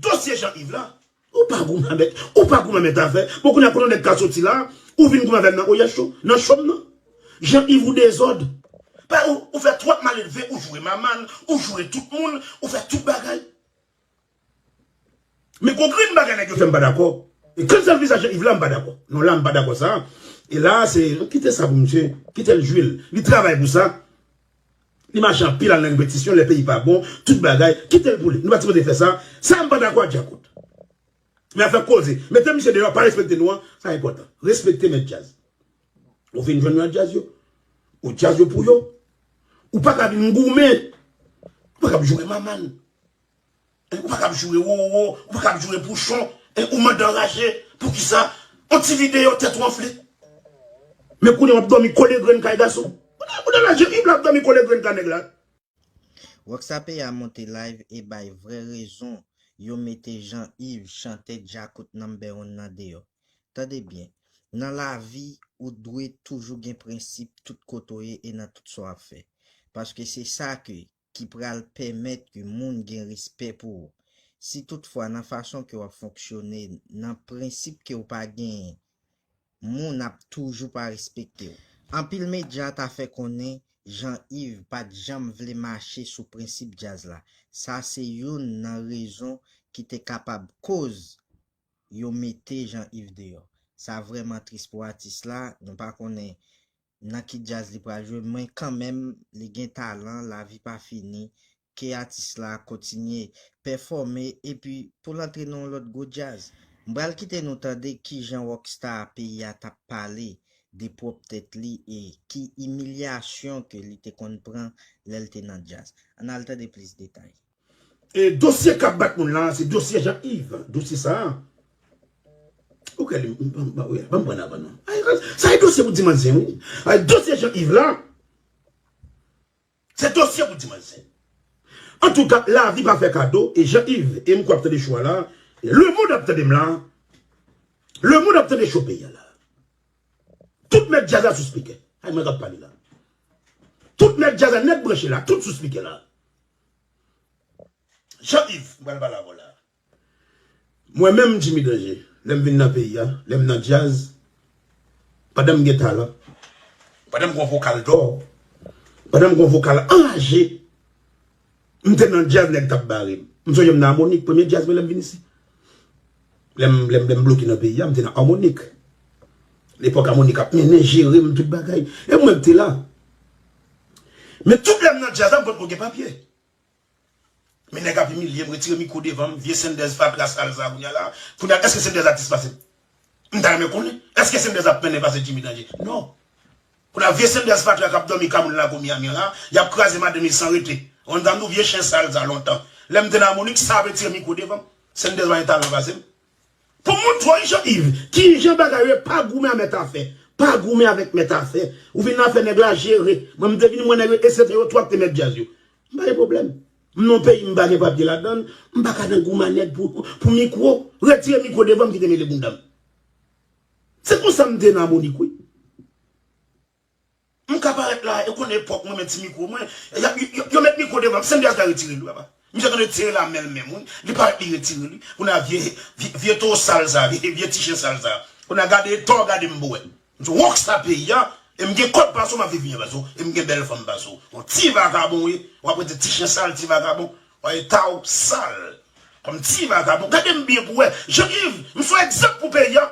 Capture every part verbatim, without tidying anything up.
Dosye Jean Yves la. Ou pa goumen avèk, ou pa goumen avèk afè. Bon, kounye a kote nèg ka soti la, ou vin goumen avè m nan O Y H yo, nan chòm nan. Jean Yves ou dezòd. Pa, ou, ou fè twòp maledve, ou joure Maman, ou joure tout moun, ou fè tout bagay. Men gon grenn bagay nèg yo fè m pa dakò. E kèlkeswa vizaj Jean Yves la m pa dakò. Non, la m pa dakò sa. E la se, kite sa pou misye, kite l jwi l. Li travay pou sa. Li mache anpil al nan repetisyon, lè peyi pa bon, tout bagay, kite l pou li. Nou pa sipoze fè sa. Sa m pa dakò ak Djakout. Men afè koze, mete misye deyò, pa respekte nou an, sa enpòtan. Respekte mèt djaz. Ou vin jwenn yo nan djaz yo. Ou djaz yo pou yo. Ou pa ka vin goumen. Ou pa ka ap joure Maman. Ou pa ka ap joure Wowo, ou pa ka ap joure Pouchon, ou mande anraje. Poukisa? On ti videyo tèt ou anfle. Men kounye a w ap dòmi kole grenn kay gason. Ou nan, ou nan laj Jean Yves la ap dòmi kole grenn kay nèg la. Rockstar P A monte live e bay vrè rezon yo mete Jean Yves, chantè Djakout number one nan deyò. Tande byen, nan lavi, ou dwe toujou gen prensip tout kote w ye e nan tout sa w ap fè. Paske se sa ke, ki pral pèmèt ke moun gen respè pou ou. Si toutfwa nan fason ke w ap fonksyone, nan prensip ke w pa genyen, moun ap toujou pa respekte w. Anpil medya ta fè konnen Jean Yves pa t janm vle mache sou prensip djaz la. Sa se youn nan rezon ki te kapab koz yo mete Jean Yves deyò. Sa vrèman tris pou atis la, nou pa konnen nan ki djaz li pral jwe, men kanmenm li gen talan, lavi pa fini, ke atis la kontinye pèfòme epi pou l antre nan yon lòt gwo djaz. M pral kite nou tande kijan Rockstar P A t ap pale de pwòp tèt li e ki imilyasyon ke li te konn pran lè l te nan djaz. Ann al tande plis detay. E dosye k ap bat moun la, se dosye Jean Yves. Dosye sa a. Ok, li, ban m pran avan non. Ay, sa e dosye pou dimanch zen, wi. Ay, dosye Jean Yves la. Se dosye pou dimanch zen. Antouka, lavi pa fè kado, e Jean Yves, e m kwè ap tande cho a la, e lemonn ap tande m la, lemonn ap tande cho peyi a la. Tout mèt djaz la sou spikè. Ay, mwen k ap pale la. Tout mèt djaz la nèt branche la, tout sou spikè la. Jean Yves, m pral pale avè w la. Mwen menm Jimmy Danger, lè m vin nan peyi a, lè m nan djaz, pandan m gen talan, pandan m gen yon vokal dò, pandan m gen yon vokal anraje, m te nan djaz nèg t ap bare m. M sonje m nan Harmonik, premye djaz mwen lè m vin isi. Lè m, lè m, lè m bloke nan peyi a, m te nan Harmonik. Lepòk Harmonik ap mennen, jere m, tout bagay. E mwen k te la. Men tout lè m nan djaz la, m potko gen papye. Men nèg ap imilye m, retire mikwo devan m, vye Senders fatra sal sa kounye a la. Kounye a, èske Senders atis pase m? M ta renmen konnen. Èske Senders ap mennen pase Jimmy Danger? Non. Kounye a, vye Senders fatra k ap dòmi kamoun lakou Miami an la, y ap kraze madanm li san rete. Ou konn sa m di w, vye chen sal sa lontan. Lè m te nan Harmonik, sa ap retire mikwo devan m. Senders pa gen talan pase m. Pou m montre w, Jean Yves, kijan bagay yo ye, pa goumen a mèt afè. Pa goumen avèk mèt afè. Ou vin nan afè nèg la jere. Mwen, m te vin wè nèg yo, e se te yo twa k te mèt djaz yo. M pa gen pwoblèm. M nan yon peyi m pa gen papye ladan l, m pa ka nan goumen a nèg pou, pou mikwo. Retire mikwo devan m, kite m mele bounda m. Se konsa m te nan Harmonik, wi. M ka parèt la, e konnen epòk mwen, men ti mikwo mwen, y ap, yo, yo, yo met mikwo devan m, Senders ka retire l wi, papa. Misye konn retire l a men l menm, wi. Li parèt li retire l, wi. Kounye a vye, vye, vye towo sal sa, vye, vye ti chen sal sa. Kounye a gade, to gade m bwè. M se wòk sa peyi a, e m gen kòb pase w, m ap viv byen pase w, e m gen bèl fanm pase w. Yon ti vakabon w ye, w ap rete ti chen sal, ti vakabon. W a eta w sal. Kòm ti vakabon. Gade m byen pou w wè. Jean Yves, m se yon egzanp pou peyi a.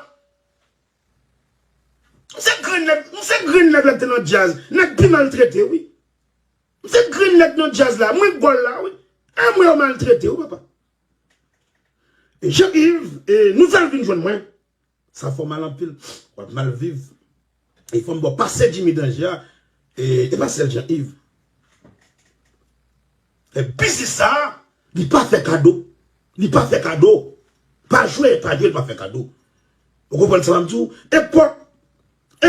M se grenn nèg, m se grenn nèg la k te nan djaz. Nèg pi maltrete, wi. M se grenn nèg nan djaz la. Mwen gòl la, wi. E mwen yo maltrete, wi, papa. E Jean Yves, e, nou fè l vin jwenn mwen. Sa fè w mal anpil. W ap mal viv. E fò m ba w pase Jimmy Danger a. E, e pa sèl Jean Yves. E biznis sa a, li pa fè kado. Li pa fè kado. Pa jwe, pa jwe, li pa fè kado. Ou konprann sa m ap di w? Epòk,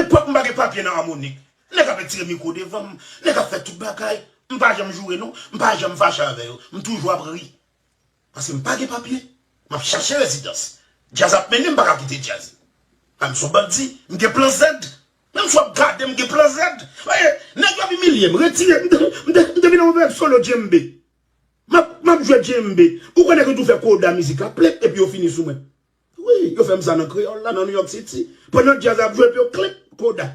epòk m pa gen papye nan Harmonik. Nèg ap retire mikwo devan m. Nèg ap fè tout bagay. M pa janm joure non. M pa janm fache avè yo. M toujou ap ri. Paske m pa gen papye. M ap chache rezidans. Djaz ap mennen m, m pa ka kite djaz. A, m se yon bandi. M gen plan Z. Menm si w ap gade m, m gen plan Z. Paske nèg yo ap imilye m, retire m. M te, m te, m te vin nan yon peryòd solo djembe. M ap, m ap jwe djembe. Ou konnen ke tou fè koda mizik la, plep, epi yo fini sou mwen. Wi, yo fè m sa nan kreyòl la, nan New York City. Pandan djaz ap jwe, epi yo klep, koda.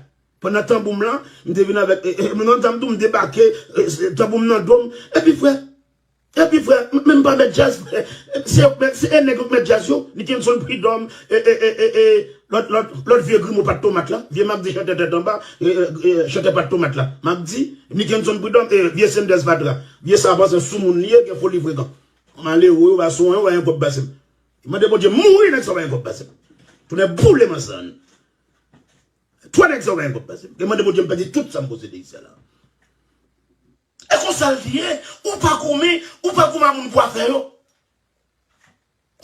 Pandan tanbou m lan, m te vin avèk, e, e, nan tanbou m debake, e, tanbou m nan do m. Epi frè, epi frè, m, men m pa mèt djaz, frè. Se, se e nèg yo k mèt djaz yo, Nickenson Prud'homme, e, e, e, e, e, lòt, lòt, lòt vye grimo pat tomat la, vye m ap di chantè tèt anba, e, e, e, chantè pat tomat la. M ap di, Nickenson Prud'homme, e, vye Senders Fatra. Vye sa a panse sou moun li ye, gen foli frekan. Malere, yo pa sou anyen, yo pa gen kòb pase m. Mande Bondye mouri nèg sa yo pa gen kòb pase m. Tounen boule manzann. Twa nèg sa yo pa gen kòb pase m. Gen mande Bondye m pèdi tout sa m posede isi a la. E konsa l ye, ou pa goumen, ou pa goumen a moun pou afè yo.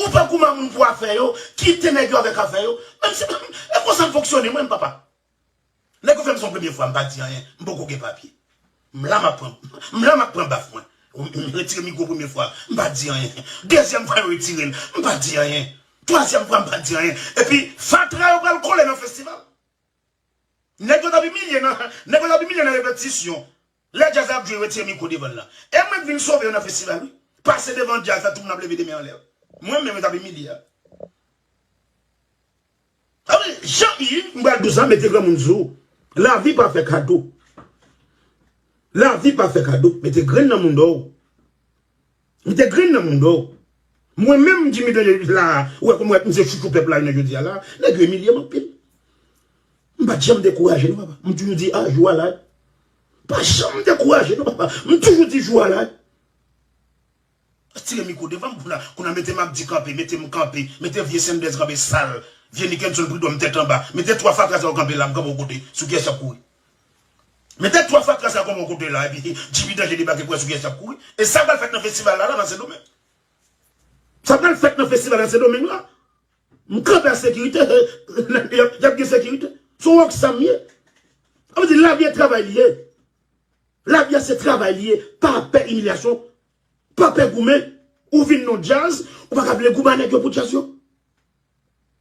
Ou pa goumen a moun pou afè yo, kite nèg yo avèk afè yo. Menm si, e konsa m fonksyone mwen, papa. Nèg yo fè m sa yon premye fwa, m pa di anyen, m poko gen papye. M la m ap pran, m la m ap pran baf mwen. M, m retire mikwo premye fwa, m pa di anyen. Dezyèm fwa yo retire l, m pa di anyen. Twazyèm fwa m pa di anyen. Epi fatra yo pral kole nan festival. Nèg yo t ap imilye nan, nèg yo t ap imilye nan repetisyon. Lè djaz ap jwe, yo retire mikwo devan l la. E mwen k vin sove yo nan festival wi. Pase devan djaz la, tout moun ap leve de men anlè. Mwen menm yo t ap imilye a. Sa vle di, Jean Yves, m pral di w sa, mete granmoun sou ou. Lavi pa fè kado. Lavi pa fè kado. Mete grenn nan mouda w. Mete grenn nan mouda w. Mwen menm, Jimmy Danje la, ou wè kòman misye chouchou pèp la jounen jodi a la, nèg yo imilye m anpil. M pa t janm dekouraje non, papa. M toujou di, ah, jou a la. Pa janm dekouraje non, papa. M toujou di, jou a la. Tire mikwo devan m, kounye a, kounye a mete m ap di kanpe, mete m kanpe, mete vye Senders kanpe sal, vye Nickenson Prud'homme tèt anba, mete twa fatra sa yo kanpe la, m kanpe yon kote, sou kiyès y ap kouri. Mete twa fatra sa yo kanpe yon kote la, epi Jimmy Danje debake pou wè sou kiyès y ap kouri. E sa k pral fèt nan festival la, la, nan Sendomeng. Sa pral fèt nan festival nan Sendomeng la. M kanpe a sekirite, y ap, y ap gen sekirite. Se yon Rockstar m ye. Sa vle di, lavi a travay li ye. Lavi a se travay li ye. Pa pè imilyasyon. Pa pè goumen. Ou vin nan djaz, ou pa ka vle goumen a nèg yo pou djaz yo.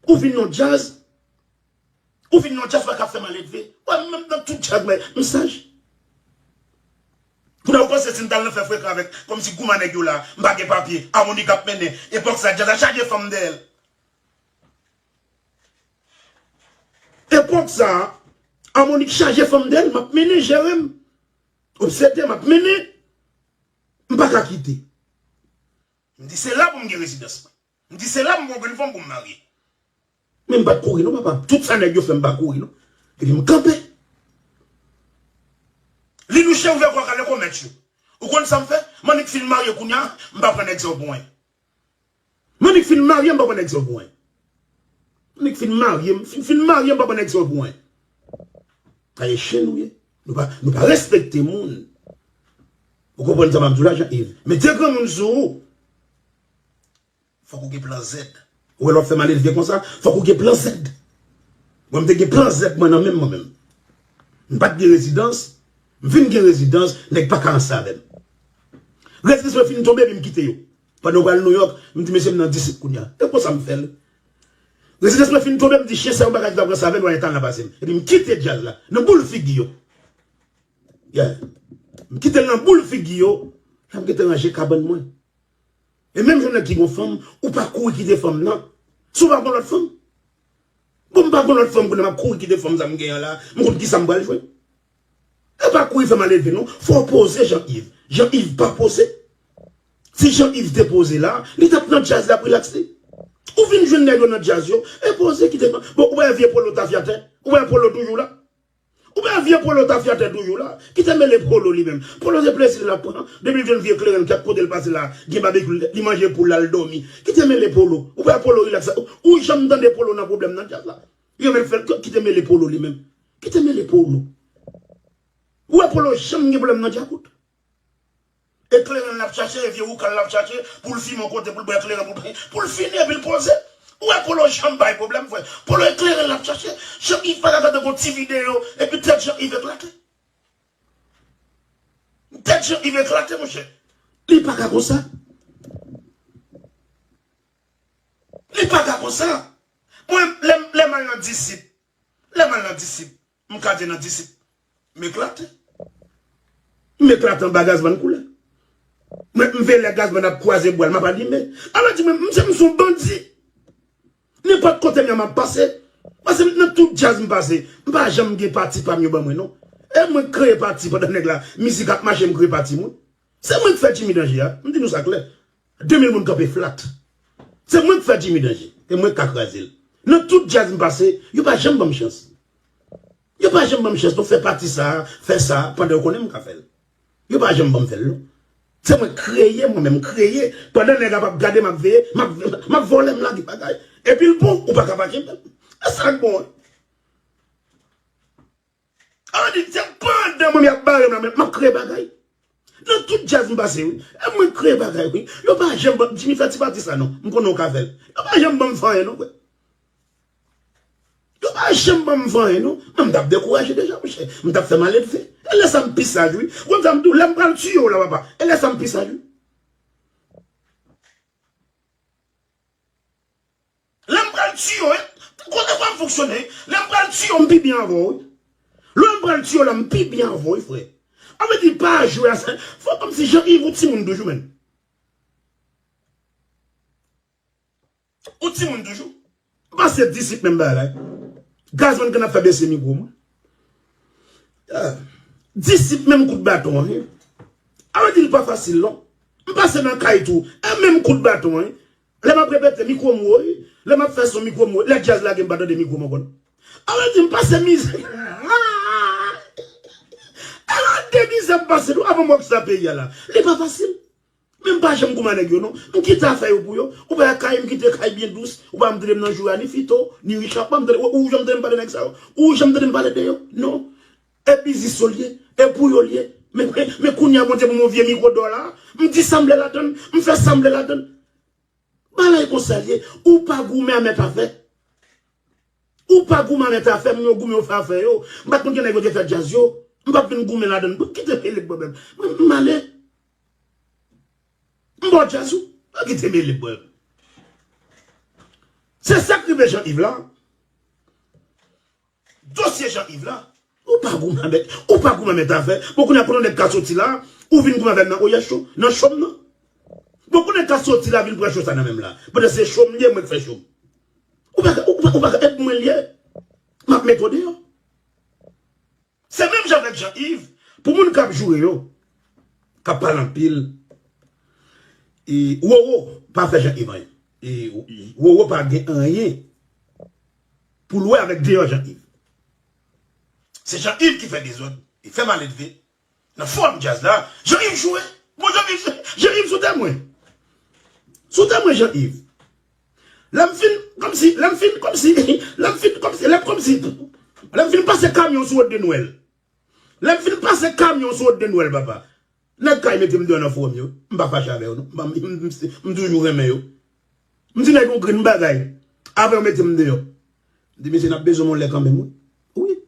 Ou vin nan djaz. Ou vin nan djaz, ou pa ka fè maledve. Wè, menm nan tout djaz, mwen, m saj. Kounye a, ou panse si m t al nan fè frekan avèk, kòmsi goumen a nèg yo la, m pa gen papye, Harmonik ap mennen. Epòk sa, djaz la chaje fanm dèyè l. Epòk sa, Harmonik chaje fanm dèyè l, m ap mennen, jere m. Obsede, m ap mennen. M pa ka kite. M di, se la pou m gen rezidans mwen. M di, se la m pran grenn fanm pou m marye. Men m pa t kouri non, papa. Tout sa nèg yo fè, m pa kouri non. Epi m kanpe. Li nou chen ouvè kwa kale konmèt yo. Ou konn sa m fè? M annik fin marye kounye a, m pa pran nèg sa yo pou anyen. M annik fin marye, m pa pran nèg sa yo pou anyen. M annik fin marye, m fin, fin marye, m pa pran nèg sa yo pou anyen. Sa e chen nou ye. Nou pa, nou pa respekte moun. Ou konprann sa m ap di w la, Jean Yves? Mete granmoun sou ou. Fòk ou gen plan Z. Ou wè lè w ap fè maledve konsa, fòk ou gen plan Z. Mwen, m te gen plan Z mwen nan men m, mwen menm. M pa t gen rezidans, m fin gen rezidans, nèg pa ka ranse avè m. Rezidans mwen fin tonbe, epi m kite yo. Pandan yo pral Nouyòk, m di, mesye, m nan disip kounye a. E konsa m fè l. Rezidans mwen fin tonbe, m di, chen sa yo, bagay ki t ap ranse avè m, yo al pase m. Epi m kite djaz la, nan boul figi yo. Yeah. M kite l nan boul figi yo, la m gentan ranje kabann mwen. E menm jan nèg ki gon fanm, ou pa kouri kite fanm nan. Si w pa gon lòt fanm. Bon, m pa gon lòt fanm, kounye a m ap kouri kite fanm sa m genyen la, m konn kisa m pral jwenn. E pa kouri fè maledve non. Fò w poze, Jean Yves. Jean Yves pa poze. Si Jean Yves te poze la, li t ap nan djaz la, ap rilaks li. Ou vin jwenn nèg yo nan djaz yo, e poze kite fanm. Bon, ou wè vye polo tafyatè? Ou wè polo toujou la? Ou pa vye polo tafyatè toujou la? Kite mele polo li menm. Polo se plezi l ap pran. Depi l jwenn vye kleren l, kèk kote l pase la, gen babekyou, li manje poul la, l dòmi. Kite mele polo. Ou pa polo rilaks. Ou janm tande polo nan pwoblèm nan djaz la? Yo menm fè l, kite mele polo li menm. Kite mele polo. Ou wè polo janm gen pwoblèm nan djakout? E kleren l ap chache, e vye woukal l ap chache, pou l fimen yon kote, pou l bwè kleren, pou l, pou l fini, epi l poze. Ou wè Polo janm bay pwoblèm, frè. Polo e kleren l ap chache. Jean Yves pa ka gade yon ti videyo, epi tèt Jean Yves eklate. Tèt Jean Yves eklate, monchè. Li pa ka konsa. Li pa ka konsa. Mwen, lè, lè m al nan disip, lè m al nan disip, m ka di nan disip, m eklate. M eklate anba gazman koulè. Mwen, m veye lè Gazman ap kwaze bwa l, m ap alime. Alò di mwen, m se m se yon bandi. Nenpòt kote m ye, m ap pase. Paske nan tout djaz m pase, m pa janm gen pati pa m yo ban mwen, non. E mwen k kreye pati pandan nèg la, mizik ap mache, m kreye pati mwen. Se mwen k fè Jimmy Danje a. M di nou sa klè. De mil moun kanpe flat. Se mwen k fè Jimmy Danje. E mwen k ka kraze l. Nan tout djaz m pase, yo pa janm ban m chans. Yo pa janm ban m chans pou fè pati sa, fè sa, pandan yo konnen m ka fè l. Yo pa janm ban m fè l, non. Se mwen k kreye, mwen menm kreye. Pandan nèg la p ap gade, m ap veye, m ap, m ap vòlè, m lage bagay. Epi l bon, ou pa ka pa kenbe l. E sa k bon, wi. An di, se pandan mwen m ap bare m la, men m ap kreye bagay. Nan tout djaz m pase, wi. E mwen k kreye bagay, wi. Yo pa janm ban, Jimmy fè ti pati sa, non. M konnen w ka fè l. Yo pa janm ban m fè anyen, non, frè. Yo pa janm ban m fè anyen, non. Mwen, m t ap dekouraje deja, monchè. M t ap fè maledve. E lè sa m pi saj, wi. Ou konn sa m di w, lè m pral tiye w la, papa. E lè sa m pi saj, wi. Lè m pral tiye w, wi. Kote fwa m fonksyone, wi. Lè m pral tiye w, m pi byen avè w, wi. Lè m pral tiye w la, m pi byen avè w, wi, frè. An vle di, pa jwe a sa. Fò kòmsi Jean Yves ou timoun toujou, menm. Ou timoun toujou. M pase disip menm bagay. Gazman k ap fè bese mikwo mwen. Ah. Disip menm kout baton an, wi. Alò di l pa fasil, non. M pase nan kay tou. E menm kout baton an, wi. Lè m ap repete, mikwo m wo, wi. Lè m ap fè son, mikwo m wo. Lè djaz lage, m pa tande mikwo m ankò, non. Alò di m pase mizè. Alò de mizè m pase tou avan m wè sa peyi a la. Li pa fasil. Men m pa janm goumen ak nèg yo, non. M kite afè yo pou yo. Ou pa wè kay, m kite kay byen dous. Ou pa janm tande m nan Joura, ni Fito, ni Richard. Ou pa janm tande, ou, ou janm tande m pale nèg sa yo. Ou janm tande m pale de yo. Non. E biznis yo l ye. E pou yo l ye. Men, men, men kounye a, Bondye ban m yon vye mikwo dò la. M di sa m vle ladann. M fè sa m vle ladann. Bagay konsa l ye. Ou pa goumen a mèt afè. Ou pa goumen a mèt afè, moun yo goumen yo fè afè yo. M pa t konn gen nèg yo te fè djaz yo. M p ap vin goumen ladann. Bon, kite mele m mwen menm. Mwen, m ale. M ba w djaz ou. Pa kite mele m mwen menm. Se sa k rive Jean Yves la. Dosye Jean Yves la. Ou pa goumen a mèt, ou pa goumen a mèt afè. Bon, kounye a kote yon nèg ka soti la, ou vin goumen avè m nan Oyè Cho, nan cho m nan. Bon, kounye a ka soti la, vin pran cho sa nan men m la. Pandan se cho m li ye, mwen k fè cho m. Ou pa ka, ou pa, ou pa ka, e pou mwen l ye. M ap mete w deyò. Se menm jan avèk Jean Yves, pou moun k ap joure yo, k ap pale anpil, e, Roro pa fè Jean Yves anyen. E, Roro pa gen anyen pou l wè avèk deyò Jean Yves. Se Jean Yves ki fè dezòd, li fè maledve. Nan fowòm djaz la, Jean Yves joure. Bon, Jean Yves, Jean Yves sou tè mwen. Sou tè mwen, Jean Yves. Lè m fin, kòmsi, lè m fin, kòmsi, lè m fin, kòmsi, lè m kòmsi, lè m fin pase kamyon sou wòt de Nwèl. Lè m fin pase kamyon sou wòt de Nwèl, papa. Nèg kay mete m deyò nan fowòm yo. M pa fache avè yo, non. M pa, m, m, m, m toujou renmen yo. M di nèg yon grenn bagay. Avè yo mete m deyò. M di, mesye, n ap bezwen m yon lè kanmenm, wi. Wi.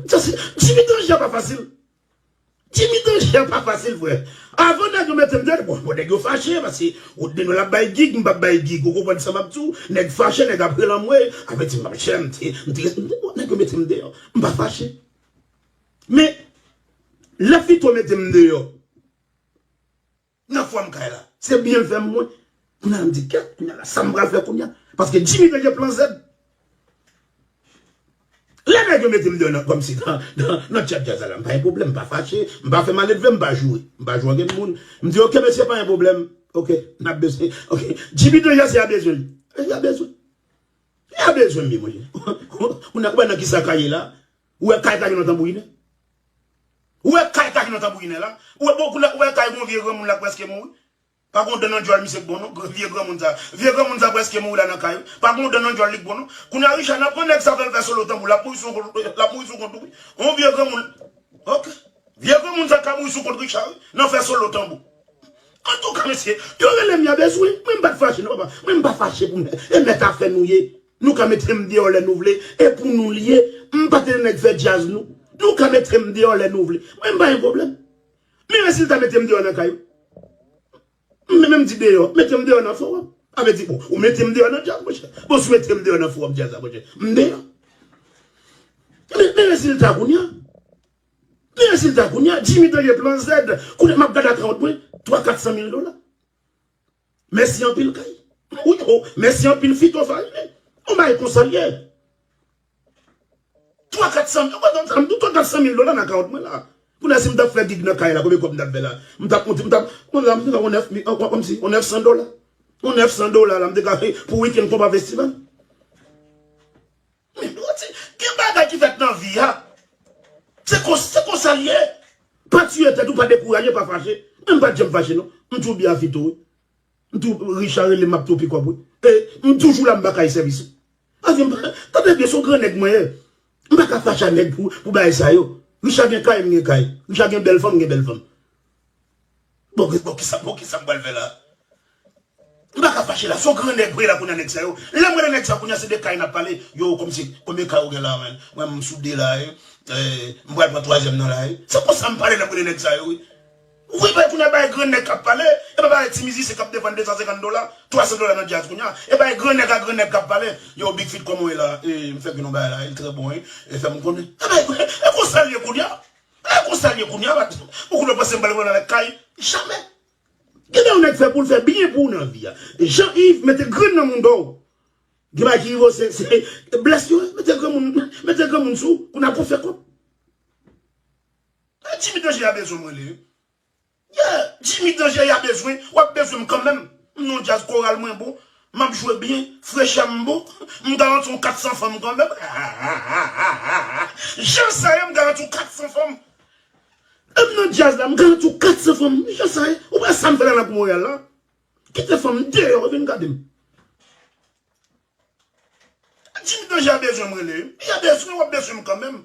Sa se, Jimmy Danje a pa fasil. Jimmy Danje a pa fasil, frè. Avan nèg yo mete m deyò, bon, bon, nèg yo fache, paske ou te nou l ap bay gig, m p ap bay gig. Ou konprann sa m ap di w? Nèg fache, nèg ap rele anmwe, ap di m, monchè, m te, m te, m te, bon, nèg yo mete m deyò. M pa fache. Men, lè Fito mete m deyò, nan fowòm kay la. Se byen l fè m, mwen. Kounye a m di, kèt, kounye a la, sa m pral fè kounye a? Paske Jimmy Danje plan Z. Lè nèg yo mete m deyò nan, kòmsi nan, nan, nan tchèp djaz la, m pa gen pwoblèm, m pa fache, m pa fè maledve, m pa joure. M pa joure ankenn moun. M di, oke, mesye, pa gen pwoblèm. Oke, n ap bezwen. Oke, Jimmy Danje, se a bezwen li. Se a bezwen. Se a bezwen li, monchè. Ou nan, ou wè nan kisa kay ye la? Ou wè kay ta gen nan tanbourinè? Ou wè kay ta gen nan tanbourinè la? Ou wè, bon, ou wè kay gon vye granmoun la k prèske mouri? Pa gon dan nan djòl misye k bon non, vye granmoun sa. Vye granmoun sa prèske mouri la nan kay wi. Pa gon dan nan djòl li k bon non. Kounye a Richard nan pran nèg sa fè l fè solo tanbou, l ap mouri sou kont, l ap mouri sou kont ou wi. On vye granmoun. Oke. Vye granmoun sa ka mouri sou kont Richard wi. Nan fè solo tanbou. Antouka mesye, yo rele m y a bezwen. Mwen m pa t fache non papa. Mwen m pa fache pou mwen. E mèt afè nou ye. Nou ka mete m deyò lè nou vle. E pou nou l ye. M pa t ede nèg fè djaz nou. Nou ka mete m deyò lè nou vle. Mwen m pa gen pwoblèm. Men rezilta mete m deyò nan kay ou. Men, men m di deyò, mete m deyò nan fowòm. A vle di, bon, ou mete m deyò nan djaz, monchè. Bon, si w mete m deyò nan fowòm djaz la, monchè, m deyò. Men, men rezilta kounye a. Men rezilta kounye a, Jimmy Danje plan Z, kounye a m ap gade akawont mwen, twa kat san mil dola. Mèsi anpil kay. Wi, o, mèsi anpil fito farin. On bagay konsa l ye. Twa kat san mil, twa kat san mil dola nan akawont mwen la. Kounye a si m t ap fè gig nan kay la, konbyen kòb m t ap fè la? M t ap, m t ap, m t ap, m t ap, on nèf mil, on, on, kòmsi, on nèf san dola. On nèf san dola la, m te ka fè pou wikenn konpa festival. Men, gen bagay ki fèt nan vi a. Se kon, se konsa l ye. Pa tiye tèt ou, pa dekouraje, pa fache. Men m pa t janm fache, non. M toujou byen a fito, wi. M tou, Richard rele m, m ap toupi kòb, wi. E, m toujou la, m pa ka sèvis, wi. Paske m pa, tande byen, se yon gran nèg mwen ye. M pa ka fache a nèg pou, pou bagay sa yo. Richard gen kay, m gen kay. Richard gen bèl fanm, m gen bèl fanm. Bon, ki- bon, kisa, bon, kisa m pral fè la? M pa ka fache la. Se yon gran nèg vre la kounye a nèg sa yo. Lè m wè nèg sa kounye a, se de kay n ap pale. Yo, kòmsi, konbyen kay ou gen la, menm? Mwen, m sou de la, wi. Eh, m pral pran twazyèm nan la, wi. Se konsa m pale lè m wè nèg sa yo, wi. Wi, bay kounye a, bay gran nèg k ap pale. E pa bay ti mizisyen k ap defann de san senkant dola, twa san dola nan djaz kounye a. E bay gran nèg a gran nèg k ap pale. Yo, Big Feet, kòman w ye la? E, m fè gen yon bagay la, e trè bon, wi. E fè m konnen. E bay, e konsa l ye kounye a. E konsa l ye kounye a, bat. Ou konnen panse m pral pran avèk kay? Jamè. Gen de yon nèg fè pou l fè byen pou ou nan vi a. Jean Yves, mete grenn nan mouda w. Gen bagay ki rive w, se, se, bless you, mete granmoun, mete granmoun sou, kounye a pou fè kòb. E Jimmy Danje a bezwen mwen li. Yeah, Jimmy Danje a bezwen, w ap bezwen m kanmenm. M nan djaz, koral mwen bon, m ap jwe byen, frechè m bon, m garanti w kat san fanm kanmenm. Jan sa ye, m garanti w kat san fanm. E m nan djaz la, m garanti w kat san fanm. Jan sa ye, ou wè sa m fè la nan pou Montréal la? Kite fanm deyò, vin gade m. Jimmy Danje a bezwen m rele. Li a bezwen, w ap bezwen m kanmenm.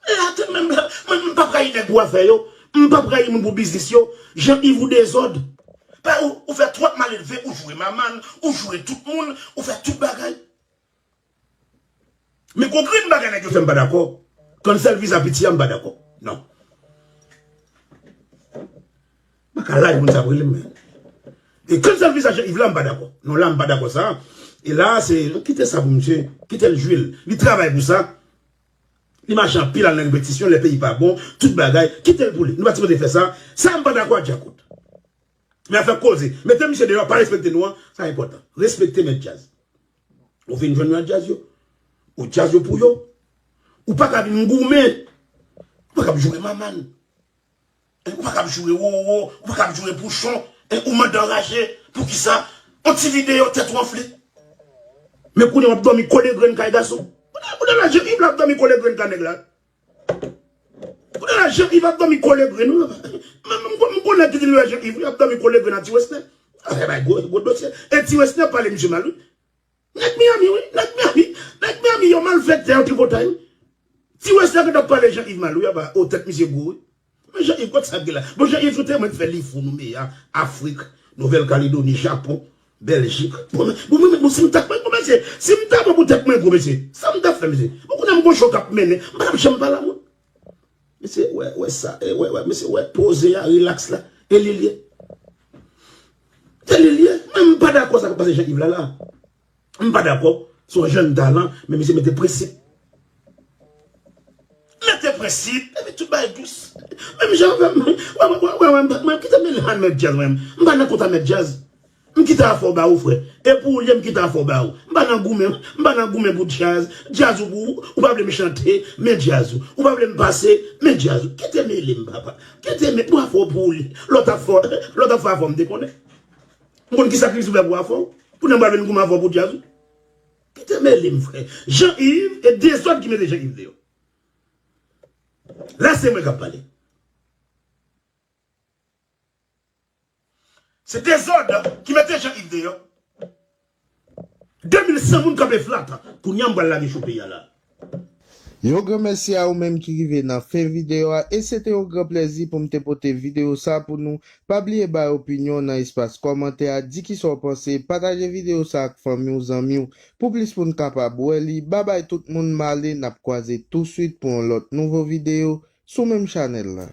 E la, tout menm la, mwen, m p ap rayi nèg pou afè yo. M p ap rayi moun pou biznis yo. Jean Yves ou dezòd. Pa, ou, ou fè twòp maledve, ou joure Maman, ou joure tout moun, ou fè tout bagay. Men gon grenn bagay nèg yo fè m pa dakò. Cancel viza piti a m pa dakò. Non. M pa ka lage moun sa pou rele m, men. E cancel viza Jean Yves la m pa dakò. Non, la m pa dakò sa. E la, se, kite sa pou misye. Kite l jwi l. Li travay pou sa. Li mache anpil al nan repetisyon, lè peyi pa bon, tout bagay. Kite l pou li. Nou pa sipoze fè sa. Sa m pa dakò a Djakout. Men afè koze, mete misye deyò, pa respekte nou an, sa enpòtan. Respekte mèt djaz. Ou vin jwenn yo nan djaz yo. Ou djaz yo pou yo. Ou pa ka vin goumen. Ou pa ka ap joure Maman. Ou pa ka ap joure Roro. Ou pa ka ap joure Pouchon. Ou mande anraje. Poukisa? On ti videyo tèt ou anfle. Men kounye a w ap dòmi kole grenn kay gason. Kounye a la Jean Yves la ap dòmi kole grenn kay nèg la. Kounye a la Jean Yves ap dòmi kole grenn, wi. M, m, m, m konnen ki di nou wè Jean Yves, wi, ap dòmi kole grenn a Ti Wesner. Ah, e bay gwo, gwo dosye. E Ti Wesner pale misye mal, wi. Nèg Miami, wi. Nèg Miami. Nèg Miami, yo malfektè, yo tripotay, wi. Ti Wesner gentan pale Jean Yves mal, wi, apa, o tèt misye gwo, wi. Men Jean Yves, kot sa k gen la? Bon, Jean Yves, ou te mèt fè Lifou, Noumeya, Afrik, Nouvèl Kaledoni, Japon, Bèljik. Bon, men, bon, men, bon, si m t ap, bon, mesye, si m ta bon pou tèt mwen gwo, mesye, sa m t ap fè, mesye? Bon, kounye a m gon cho k ap mennen, m pa t ap janm pale a moun. Mesye, wè, wè sa, e, wè, wè, mesye, wè, poze a, rilaks la, e li l ye. E li l ye. Men m pa dakò sa k ap pase Jean Yves la, la. M pa dakò, se yon jèn talan, men misye mete prensip. Mete prensip, epi tout bagay dous. Menm jan avè m, wè, wè, wè, wè, wè, wè, kite m nan mèt djaz mwen. M pa nan kont a mèt djaz. M kite afè w ba ou, frè. E pou ou l ye, m kite afè w ba ou. M pa nan goumen, m pa nan goumen pou djaz. Djaz ou pou ou, ou pa vle m chante, men djaz ou. Ou pa vle m pase, men djaz ou. Kite mele m, papa. Kite mele, pou afè w pou ou l ye. Lè w t ap fè, lè w t ap fè afè w, m te konnen. M konn ki sakrifis ou fè pou afè w. Kounye a m pral vin goumen avè w pou djaz ou. Kite mele m, frè. Jean Yves, e dezòd ki mete Jean Yves deyò. La, se mwen k ap pale. Se dezòd ki mete Jean Yves deyò. De mil san moun kanpe flat. Kounye a m pral lage cho peyi a la. Yon gran mèsi a ou menm ki rive nan fen videyo a, e se te yon gran plèzi pou m te pote videyo sa pou nou. Pa bliye bay opinyon w nan espas kòmantè a, di kisa w panse, pataje videyo sa ak fanmi w, zanmi w, pou plis moun kapab wè li. Babay tout moun, m ale, n ap kwaze touswit pou yon lòt nouvo videyo sou menm chanèl la.